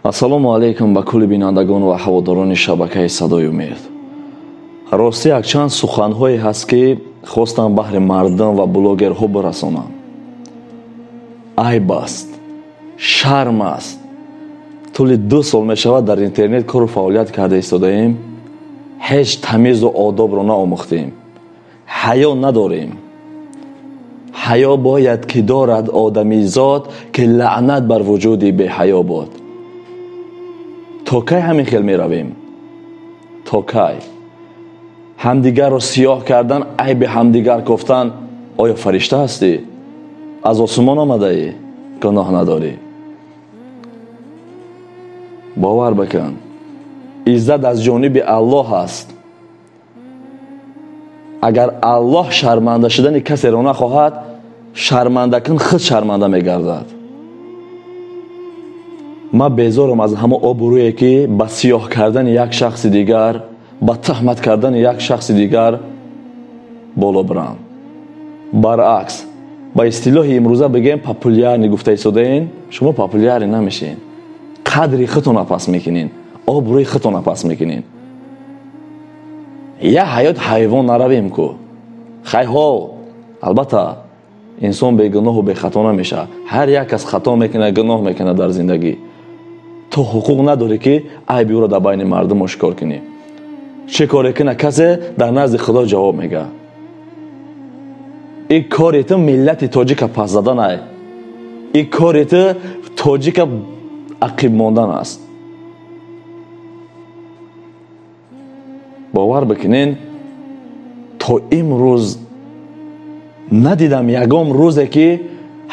Ассалому алайкум ба кулли бинандагон ва ҳаводорони шабакаи Садои Умед. Ростӣ якчанд суханҳое ҳаст, ки хостам баҳри мардум ва блогерҳо бирасонам. Айб аст, шарм аст. Тӯли 2 сол мешавад дар интернет кору фаъолият карда истодаем, ҳеҷ тамизу одобро наомӯхтем, ҳаё надорем. Ҳаё бояд ки дорад одамизод, ки лаънат бар вуҷуди беҳаё бод. То кай ҳамин хел меравем? То кай? Ҳамдигарро сиёҳ кардан, айби ҳамдигар кофтан, оё фаришта ҳастӣ? Аз осумон омадаӣ? Гуноҳ надорӣ. Бовар бикун, иззат аз ҷониби Аллоҳ аст. Агар Аллоҳ шарманда шудани касеро нахоҳад, шармандакун худ шарманда мегардад. Ман безорам аз ҳама обрӯе, ки ба сиёҳ кардани як шахси дигар, ба туҳмат кардани як шахси дигар боло бирам. Баръакс, ба истилоҳи имрӯза бигем, популярни гуфта истодаен, шумо популярни намешин. Қадри худтона пас мекунин, обрӯи худтона пас мекунин. Я ҳаёт ҳайвон наравем ку. Хайҳо, албатта инсон бегуноҳу бехато намешавад. Ҳар як кас хато мекунад, гуноҳ мекунад дар зиндагӣ. Ту ҳуқуқ надорӣ, ки айби ӯро дар байни мардум ошкор кунӣ. Чӣ коре кунад касе дар назди Худо ҷавоб мегӯяд. Ин кори ту миллати тоҷика пас задан ай. Ин кори ту тоҷика ақиб мондан аст. Бовар бикунен, то имрӯз надидам ягон рӯзе, ки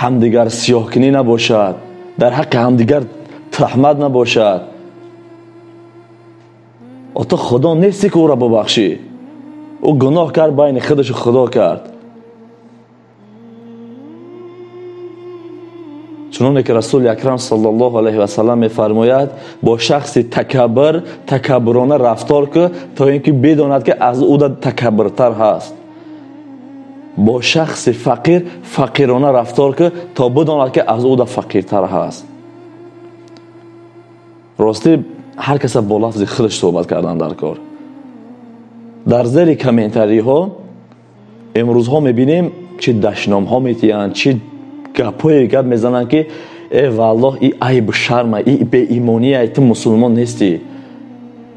ҳамдигар сиёҳкунӣ набошад, дар ҳаққи ҳамдигар туҳмат набошад. Ото Худо нестӣ, ки ӯро бубахшӣ. Ӯ гуноҳ кард, байни худашу Худо кард. Чуноне ки Расули Акрам саллаллоҳу алайҳи васаллам мефармояд, бо шахси такаббур такаббурона рафтор кун, то ин ки бидонад, ки аз ӯ такаббуртар ҳаст. Бо шахси фақир фақирона рафтор кун, то бидонад, ки аз ӯ фақиртар ҳаст. Ростӣ ҳар каса бо лафзи худаш суҳбат кардан дар кор. Дар зери комментариҳо имрӯзҳо мебинем, чӣ дашномҳо метиҳанд, чӣ гапҳое гап мезананд, ки э валлоҳ, и айбу шарма, и беимония, ту мусулмон нестӣ.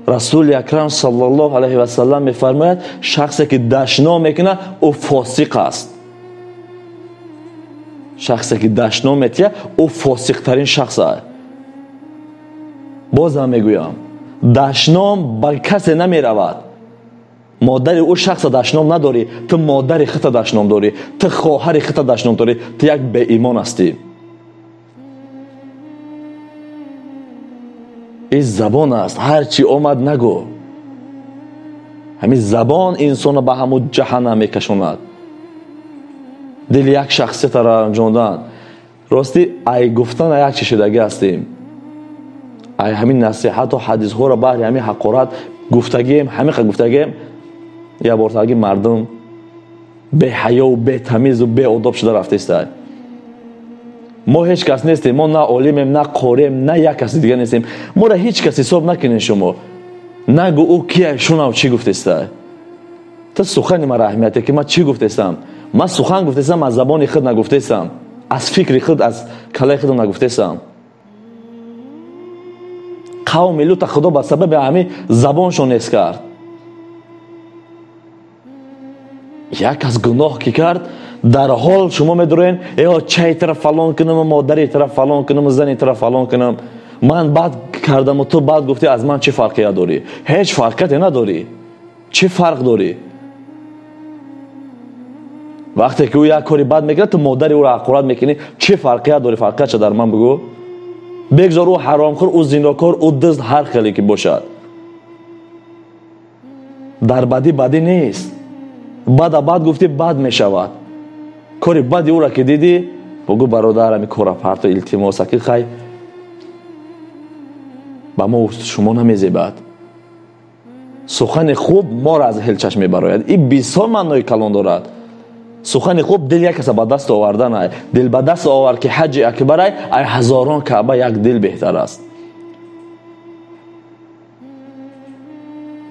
Расули Акрам саллаллоҳу алайҳи васаллам мефармояд, шахсе ки дашном мекунад, ӯ фосиқ аст. Шахсе ки дашном метиҳад, ӯ фосиқтарин шахс аст. Бозам мегӯям, дашном ба касе намеравад. Модари ӯ шахса дашном надорӣ, ту модари худта дашном дорӣ, ту хоҳари худта дашном дорӣ, ту як беимон ҳастӣ. Ин забон аст, ҳар чӣ омад нагӯ. Ҳамин забон инсонро ба ҳамун ҷаҳаннам мекашонад. Дили як шахсиятро ранҷондан. Ростӣ ай гуфтан як чӣ шудагӣ ҳастем. Ай ҳамин насиҳату ҳадисҳоро баҳри ҳамин ҳақорат гуфтагием, ҳамин гуфтагием, як бортаги мардум беҳаёву бетамизу беодоб шуда рафтаиста. Мо ҳеҷ кас нестем, мо на олимем, на қорием, на як каси дига нестем. Моро ҳеҷ кас ҳисоб накунед шумо. Нагӯ ӯ кия, шунав чӣ гуфтаиста. Ту сухани мара аҳамияте, ки ман чӣ гуфтаистам. Ман сухан гуфтаистам, аз забони худ нагуфтаистам, аз фикри худ, аз калаи худам нагуфтаистам. Қавми Лута Худо ба сабаби ҳамин забоншон нест кард. Як кас гуноҳ ки кард, дар ҳол шумо медурен, э чай тараф фалон кунам, модари тараф фалон кунам, зани тараф фалон кунам. Ман бад кардам, ту бад гуфтӣ, аз ман чӣ фарқият дорӣ? Ҳеҷ фарқияте надорӣ. Чӣ фарқ дорӣ? Вақте ки ӯ як кори бад мекунад, ту модари ӯро ҳақорат мекунӣ, чӣ фарқият дорӣ? Фарқиятша дар ман бигӯ. Бегзор ӯ ҳаромхӯр, ӯ зинокор, ӯ дузд, ҳар хеле ки бошад. Дар бадӣ бадӣ нест. Бада бад гуфтӣ, бад мешавад. Кори бади ӯро ки дидӣ, бигӯ бародар, ҳамин кора парто, илтимос, ки хай ба мо шумо намезебад. Сухани хуб моро аз ҳелчаш мебарояд. Ин бисёр маънои калон дорад. Сухани хуб дил як каса ба даст овардан ай. Дил ба даст овар, ки ҳаҷи акбар ай, ай ҳазорон каъба як дил беҳтар аст.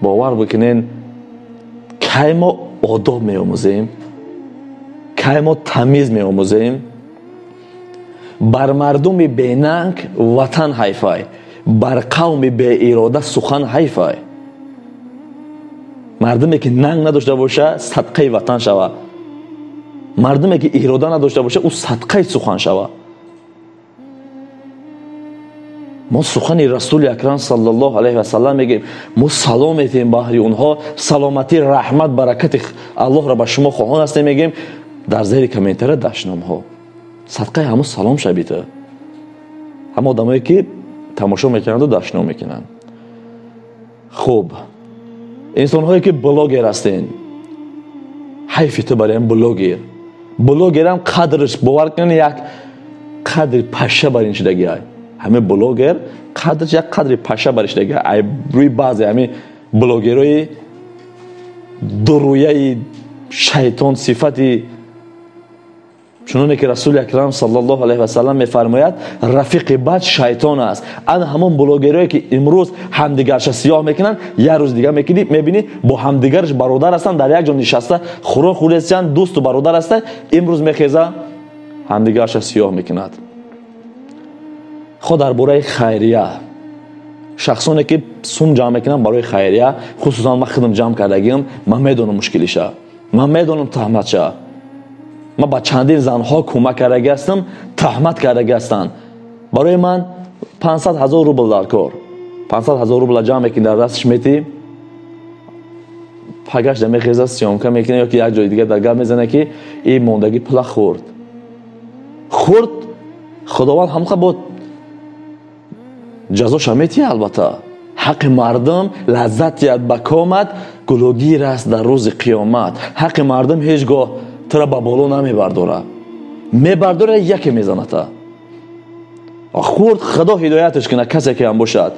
Бовар бикунен, кай мо одоб меомӯзем, кай мо тамиз меомӯзем. Бар мардуми бенанг ватан ҳайфай, бар қавми беирода сухан ҳайфай. Мардуме ки нанг надошта боша, садқаи ватан шава. Мардуме ки ирода надошта боша, ӯ садқаи сухан шава. Мо сухани Расули Акрам саллаллоҳу алайҳи васаллам мегӯем, мо салом метиҳем баҳри онҳо, саломатӣ, раҳмат, баракати Аллоҳро ба шумо хоҳон ҳастем мегӯем. Дар зери комментария дашномҳо садқаи ҳамон салом шабита. Ҳама одамое ки тамошо мекунанду дашном мекунанд. Хуб, инсонҳое ки блогер ҳастен, ҳайфи ту барои блогер. Блогерам қадрш бовар кунед, як қадри паша бар ин шидагиай. Ҳаме блогер қадрш як қадри паша бар шидагиай. Ай рӯи баъзе ҳаме блогерҳои дурӯяи шайтон сифати, чуноне ки Расули Акрам саллаллоҳу алайҳи васаллам мефармояд, рафиқи бад шайтон аст. Ана ҳамон блогерое ки имрӯз ҳамдигарша сиёҳ мекунанд, як рӯз дига мебинӣ бо ҳамдигарш бародар ҳастанд, дар як ҷо нишаста хӯрок хӯрдесиянд, дӯсту бародар ҳастанд, имрӯз мехеза ҳамдигарша сиёҳ мекунад. Хо дар бораи хайрия, шахсоне ки сум ҷамъ мекунанд барои хайрия, хусусан ман худам ҷамъ кардагиам, ман медонам мушкилиша, ман медонам таҳматша. Ман ба чандин занҳо кӯмак кардаги ҳастам, таҳмат кардаги ҳастанд. Барои ман 500 000 рубл дар кор. 500 000 рубл ҷамъ мекунӣ, дар дасташ метӣ, пагашда мехеза, съёмка мекунӣ ё ки як ҷои дигар дар гап мезана ки ин мондагӣ пула хӯрд. Хӯрд, Худованд ҳамха бо ҷазоша метиҳ. Албатта ҳаққи мардум лаззат диҳад ба комат, гулогир аст дар рӯзи қиёмат. Ҳаққи мардум ҳеҷ гоҳ тура ба боло намебардора, мебардора яке мезаната. Хурд Худо ҳидояташ кунад касе ки ҳам бошад.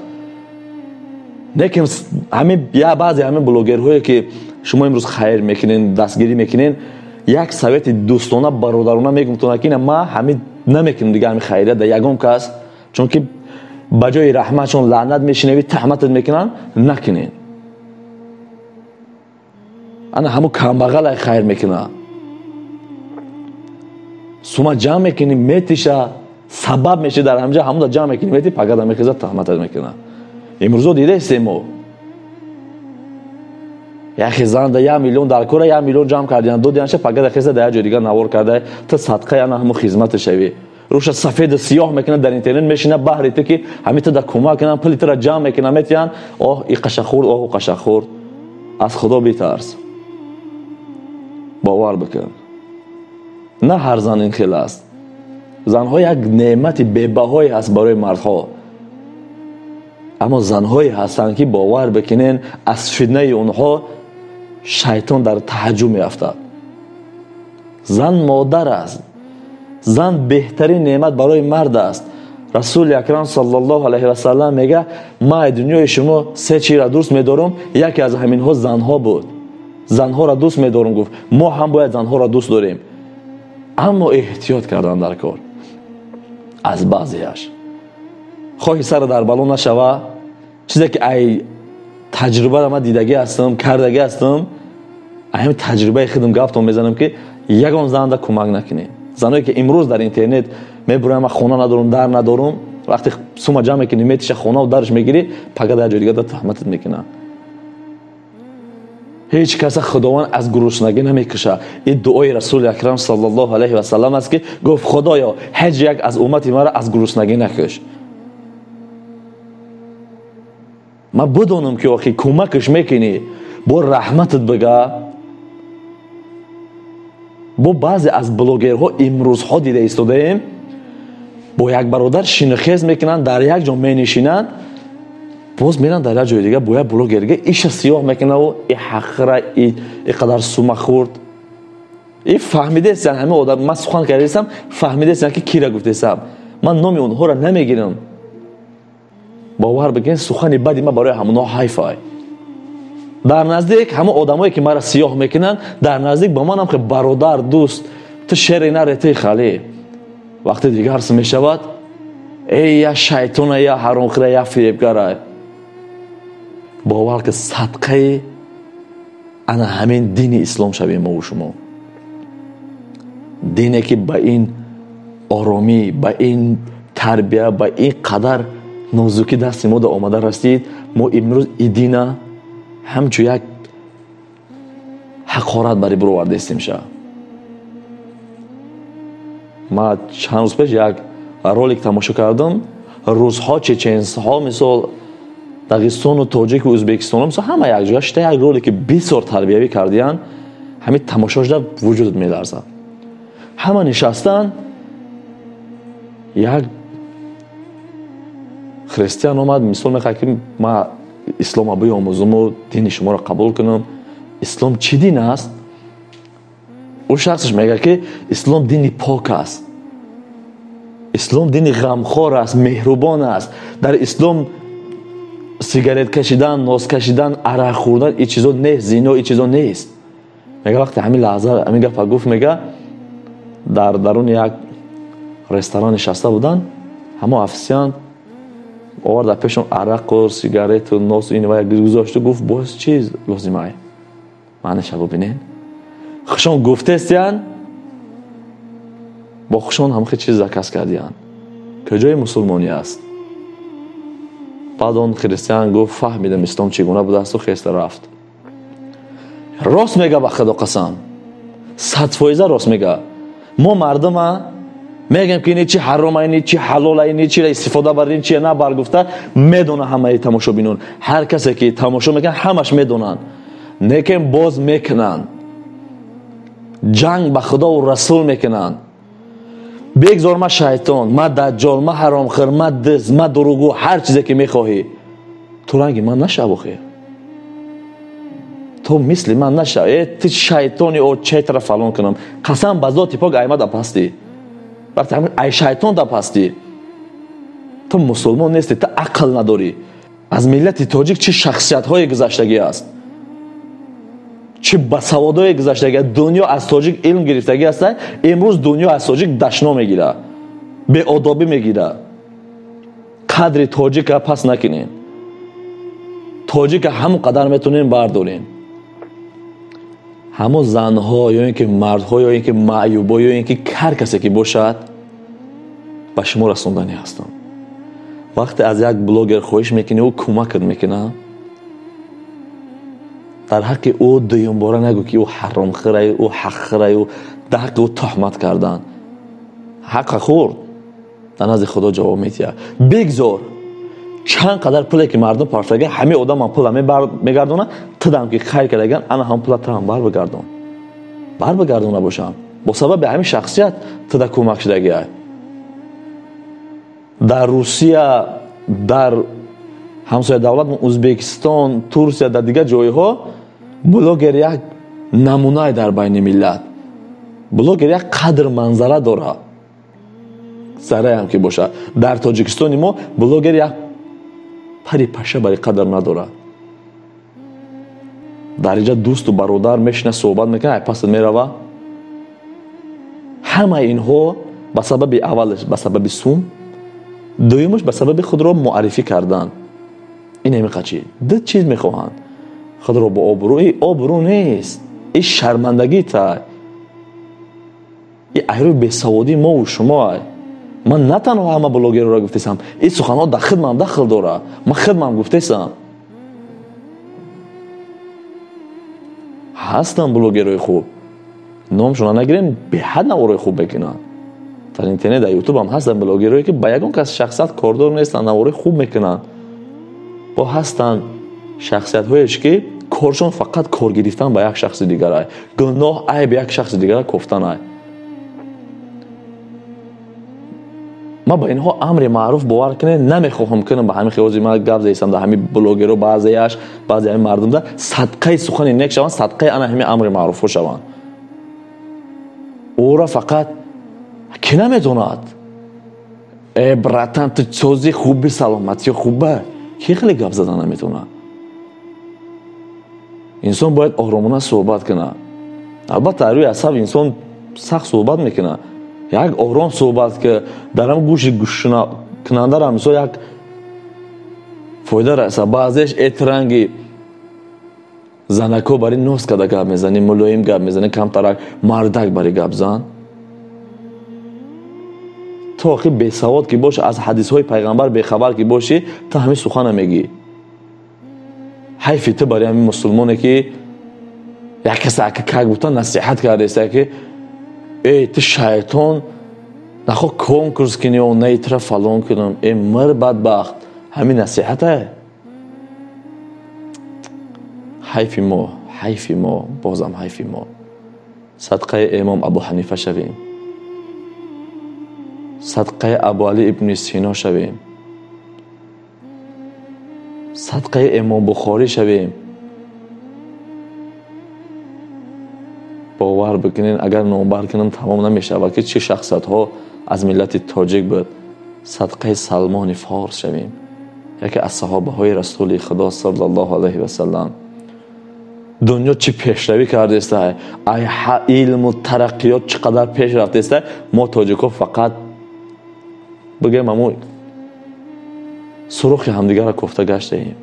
Лекин ҳамин я баъзе ҳамин блогерҳое ки шумо имрӯз хайр мекунен, дастгирӣ мекунен, як совети дӯстона, бародарона мегӯм то ки ма ҳамин намекунем дига ҳамин хайрия дар ягон кас, чунки ба ҷои раҳматшон лаънат мешинавӣ, таҳматат мекунанд, накунен. Ана ҳамун камбағалай хайр мекунад. Сума ҷамъ мекунӣ, метиша, сабаб меши дар ҳамҷа, ҳамуда ҷамъ мекунӣ, мети, пагада мехеза, таҳматат мекунад. Имрӯзо дидаистем мо. Яхе занда 1 миллион дар кора, 1 миллион ҷамъ кардиян, додиянша, пагада хеза дар як ҷои дигар навор карда, ту садқаи ана ҳамун хизмати шавӣ. Рӯша сафеду сиёҳ мекунад, дар интернет мешина, баҳри ту ки ҳамин ту дар кӯмак кунанд, пули тура ҷамъ мекунанд, метиҳанд, оҳ и қаша хӯрд, оҳ ӯ қаша хӯрд. Аз Худо битарс. Бовар бикун. На ҳар зан ин хел аст. Занҳо як неъмати бебаҳое ҳаст барои мардҳо. Аммо занҳое ҳастанд ки бовар бикунен, аз фитнаи онҳо шайтон дар таҳаҷҷум меафтад. Зан модар аст. Зан беҳтарин неъмат барои мард аст. Расули Акрам саллаллоҳу алайҳи васаллам мега, ман дунёи шумо се чизро дӯст медорам, яке аз ҳаминҳо занҳо буд. Занҳоро дӯст медорам, гуфт. Мо ҳам бояд занҳоро дӯст дорем. Аммо эҳтиёт кардан дар кор аз баъзеаш. Хоҳи сара дар бало нашава, чизе ки ай таҷрибаро ман дидагӣ ҳастам, кардагӣ ҳастам, ҳамин таҷрибаи худам гаптон мезанам ки ягон занда кӯмак накунем. Заное ки имрӯз дар интернет мебурам, ман хона надорам, дар надорам, вақте сума ҷамъ мекунӣ, метиша хонаву дарш мегирӣ, пага дар ҷои дигар таҳматат мекунад. Ҳеҷ каса Худованд аз гуруснагӣ намекушад. Ин дуои Расули Акрам саллаллоҳу алайҳи васаллам аст ки гуфт, Худоё, ҳеҷ як аз уммати маро аз гуруснагӣ накуш. Ман бидонам ки охи кӯмакаш мекунӣ, бо раҳматат бига. Бо баъзе аз блогерҳо имрӯзҳо дида истодаем, бо як бародар шинохез мекунанд, дар як ҷо менишинанд, боз меранд дар як ҷои дигар бо як блогерга иша сиёҳ мекунаву и ҳақра, и қадар сума хӯрд. И фаҳмидаестанд ҳамин одам, ман сухан кардаистам, фаҳмидаестанд ки кира гуфтаистам. Ман номи онҳоро намегирам. Бовар бикунед, сухани бади ман барои ҳамонҳо ҳайф ай. Дар наздик ҳамон одамое ки маро сиёҳ мекунанд, дар наздик ба манам ки бародар, дӯст, ту шере наретӣ халӣ. Вақте дигарс мешавад, эй я шайтона, я ҳаромхӯра, я фиребгара. Бовар ки садқаи ана ҳамин дини ислом шавем мо шумо. Дине ки ба ин оромӣ, ба ин тарбия, ба ин қадар нозукӣ дасти мо да омада расид. Мо имрӯз и дина ҳамчун як ҳақорат бари бировардастем ша. Ма чанд рӯз пеш як ролик тамошо кардам. Русҳо, чеченсҳо, мисол Дағистону тоҷику Ӯзбекистону мисол ҳама якҷоя шида як ролики бисёр тарбиявӣ кардиянд. Ҳамин тамошо шуда вуҷудат меларзад. Ҳама нишастанд, як христиан омад, мисол мехоҳад ки ма ислома биомӯзуму дини шуморо қабул кунам. Ислом чӣ дин аст? Ӯ шахсаш мегӯяд ки ислом дини пок аст, ислом дини ғамхор аст, меҳрубон аст. Дар ислом сигарет кашидан, нос кашидан, арақ хӯрдан ин чизо нест, зино ин чизо нест. Мега вақте ҳамин лаҳза ҳамин гапа гуфт, мега дар даруни як ресторан нишаста буданд, ҳамо официант овард дар пешон арақу сигарету носу ин ва гузошту гуфт боз чиз лозимай. Маъниша бубинед. Хушон гуфтестиянд, бо хушон ҳамхи чиз заказ кардиянд. Куҷои мусулмонӣ аст? Баъд он христиан гуфт фаҳмидам ислом чӣ гуна будааст, хеста рафт. Рост мега, ба худо қасам, 100% рост мега. Мо мардума мегӯем ки ини чи ҳарома, ини чи ҳалола, ини чиро истифода бар, ин чи набар гуфта медона ҳамаи тамошобинон. Ҳар касе ки тамошо мекунад ҳамаш медонанд, лекин боз мекунанд, ҷанг ба худову расул мекунанд. Бегзор ма шайтон, ма даҷҷол, ма ҳаромхӯр, ма дизд, ма дурӯғгӯ, ҳар чизе ки мехоҳӣ, ту ранги ман нашав охир. Ту мисли ман нашав. Э, ту шайтони очетра фалон кунам. Қасам ба зоти пок ай ма да пастӣ. Вақте ҳамин ай шайтон да пастӣ. Ту мусулмон нестӣ, ту ақл надорӣ. Аз миллати тоҷик чӣ шахсиятҳое гузаштагӣ аст, чӣ басаводое гузаштагӣ аст. Дунё аз тоҷик илм гирифтагӣ аст. Имрӯз дунё аз тоҷик дашно мегирад, беодобӣ мегирад. Қадри тоҷика пас накунем. Тоҷика ҳамон қадар метавонем бардорем. Ҳамон занҳо ё ин ки мардҳо ё ин ки маъюбо ё ин ки ҳар касе ки бошад, ба шумо расонданӣ ҳастам. Вақте аз як блогер хоҳиш мекунӣ, ӯ кӯмакат мекунад, дар ҳаққи ӯ дуюмбора нагӯ ки ӯ ҳаромхӯрай, ӯ ҳақхӯрай, ӯ дар ҳаққи ӯ туҳмат кардан. Ҳаққа хӯрд, дар назди Худо ҷавоб медиҳад. Бигзор чанд қадар пуле ки мардум партага, ҳамаи одам пула мегардонад, тудам ки хайр кардаган, ана ҳам пула туам бар бигардон. Бар бигардона бошам. Бо сабаби ҳамин шахсият туда кӯмак шудагиай. Дар Русия, дар ҳамсоя давлат Ӯзбекистон, Турсия, дар дигар ҷойҳо блогер як намунае дар байни миллат. Блогер як қадр манзара дорад, зарраям ки бошад. Дар Тоҷикистони мо блогер як пари паша бари қадр надорад. Дар инҷа дӯсту бародар мешина, суҳбат мекунад, ай пасат мерава. Ҳамаи инҳо ба сабаби аввалаш ба сабаби сум, дуюмаш ба сабаби худро муаррифӣ кардан. Ин ҳамиқа чи? Ду чиз мехоҳанд. Худро бо обрӯ. И обрӯ нест, и шармандагӣ тай, и айрӯи бесаводии мову шумо ай. Ман на танҳо ҳама блогерро гуфтесам, ин суханҳо дар хидмам дахл дорад. Ман хидмам гуфтесам. Ҳастанд блогерҳои хуб, номшона нагирем, беҳад наворҳои хуб мекунанд. Дар интернет, дар ютуб ҳам ҳастанд блогерҳое ки ба ягон кас шахсият кордор нестанд, наворҳои хуб мекунанд. Бо ҳастанд шахсиятҳоеш ки коршон фақат кор гирифтан ба як шахси дигар ай, гуноҳ айб як шахси дигара кофтан ай. Ман ба инҳо амри маъруф бовар кунед намехоҳам кунам. Ба ҳамин хиёзи ман гап заистам дар ҳамин блогерро, баъзеяш, баъзе ҳамин мардумда садқаи сухани нек шаванд, садқаи ана ҳамин амри маъруфҳо шаванд. Ӯро фақат ки наметонад. Э братан, ту сози хуби, саломатӣ хуба, ки хеле гап задан наметонад. Инсон бояд оромона суҳбат кунад. Албатта рӯи асаб инсон сахт суҳбат мекунад. Як ором суҳбат ки дар ҳам гӯши гӯшкунандаро мисол як Фоида раса. Баъзеш этранги занако бари нос када гап мезанӣ, мулоим гап мезанӣ, камтарак мардак бари гап зан. То охи бесавод ки боши, аз ҳадисҳои пайғамбар бехабар ки бошӣ, ту ҳамин сухана мегӣ. Ҳайфи ту бари ҳамин мусулмоне ки як каса ака как бута насиҳат кардеста ки эй ту шайтон нахо конкурс кунӣ ё наи тура фалон кунам. Э мир бадбахт, ҳамин насиҳате? Ҳайфи мо, ҳайфи мо, бозам ҳайфи мо. Садқаи имом Абу Ҳанифа шавем, садқаи Абу Али ибни Сино шавем, садқаи имом Бухорӣ шавем. Бовар бикунед, агар номбар кунам тамом намешавад ки чӣ шахсиятҳо аз миллати тоҷик буд. Садқаи Салмони Форс шавем, яке аз саҳобаҳои Расули Худо саллаллоҳу алайҳи васаллам. Дунё чӣ пешравӣ кардеста, ай илму тараққиёт чӣ қадар пеш рафтеста, мо тоҷикҳо фақат бигӯем ҳамо сурохи ҳамдигарро кофта гаштаем.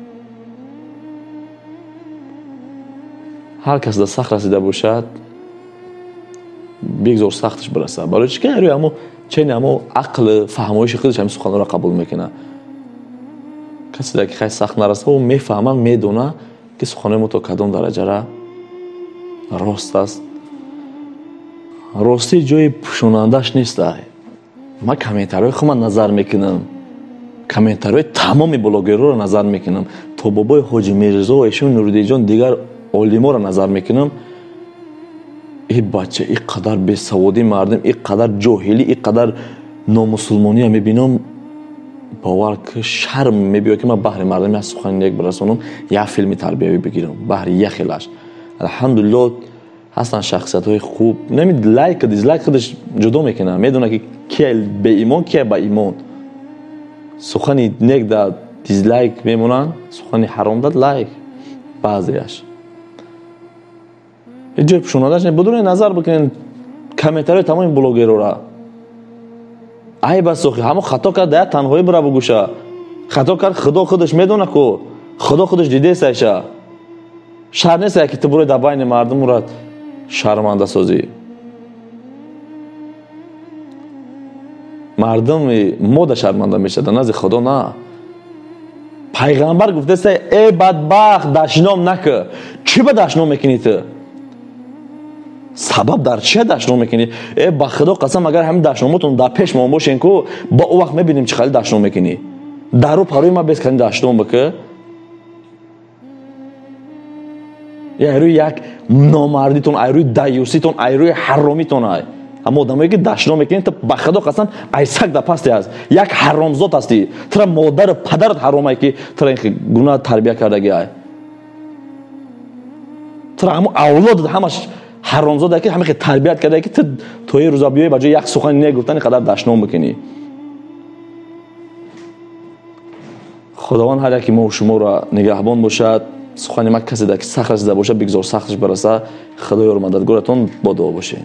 Ҳар кас да сахт расида бошад, бигзор сахташ бирасад. Барои чӣ ки рӯи ҳамо чени ҳамо ақл фаҳмоиши худаш ҳамин суханҳоро қабул мекунад. Касе ки хай сахт нараса, ӯ мефаҳмад, медонад ки суханои мо то кадом дараҷара рост аст. Ростӣ ҷои пӯшонандаш нест. Ман комментарҳои худам назар мекунам, комментарҳои тамоми блогерҳоро назар мекунам, то бобои Ҳоҷи Мирзо, Эшон Нуриддинҷон, дигар олиморо назар мекунам. Эй бача, ин қадар бесаводии мардум, ин қадар ҷоҳилӣ, ин қадар номусулмония мебинам, бовар ки шарм мебиёд ки ман баҳри мардум як сухани нек бирасонам, як филми тарбиявӣ бигирам, баҳри як хелаш. Алҳамдулиллоҳ ҳастанд шахсиятҳои хуб, нами лайк дизлайк худаш ҷудо мекунад, медонад ки кия беимон, кия ба имон. Сухани нек да дизлайк мемонанд, сухани ҳаром дад лайк баъзеяш. Ҷои пӯшонандаш не. Будуред назар бикунед комментарҳои тамоми блогерора. Ай бас охи, ҳамо хато кард, да танҳоӣ бира бугӯша. Хато кард, Худо худаш медона ку, Худо худаш дидест айша. Шар нест ки ту бурой дар байни мардум ура шарманда созӣ. Мардуми мо да шарманда мешавад, назди Худо на. Пайғамбар гуфтааст: эй бадбахт, дашном накӯ. Чӣ ба дашном мекунӣ ту? Сабаб дар чия дашном мекунӣ? Э ба Худо қасам, агар ҳамин дашномотон дар пеш мон бошен ку, ба о вақт мебинем чӣ хали дашном мекунӣ. Дару парои ма бес кани дашном бикӯ. Ай рӯи як номардитон, ай рӯи даюситон, ай рӯи ҳаромитон ай. Ҳама одамое ки дашном мекунӣ, ту ба Худо қасам ай саг дар пасти аст. Як ҳаромзод ҳастӣ. Тура модару падарат ҳаромае ки тура ин гуна тарбия кардаги ай. Тура ҳамо авлодат ҳамаш ҳаромзода ки ҳама хел тарбият карда ки ту то ин рӯза биёӣ ба ҷои як сухани нек гуфтан ин қадар дашном бикунӣ. Худованд ҳар яке мо шуморо нигаҳбон бошад. Сухани ман касе ки сахт расида бошад, бигзор сахташ бираса. Худо ёру мададгоратон, бо дуо бошед.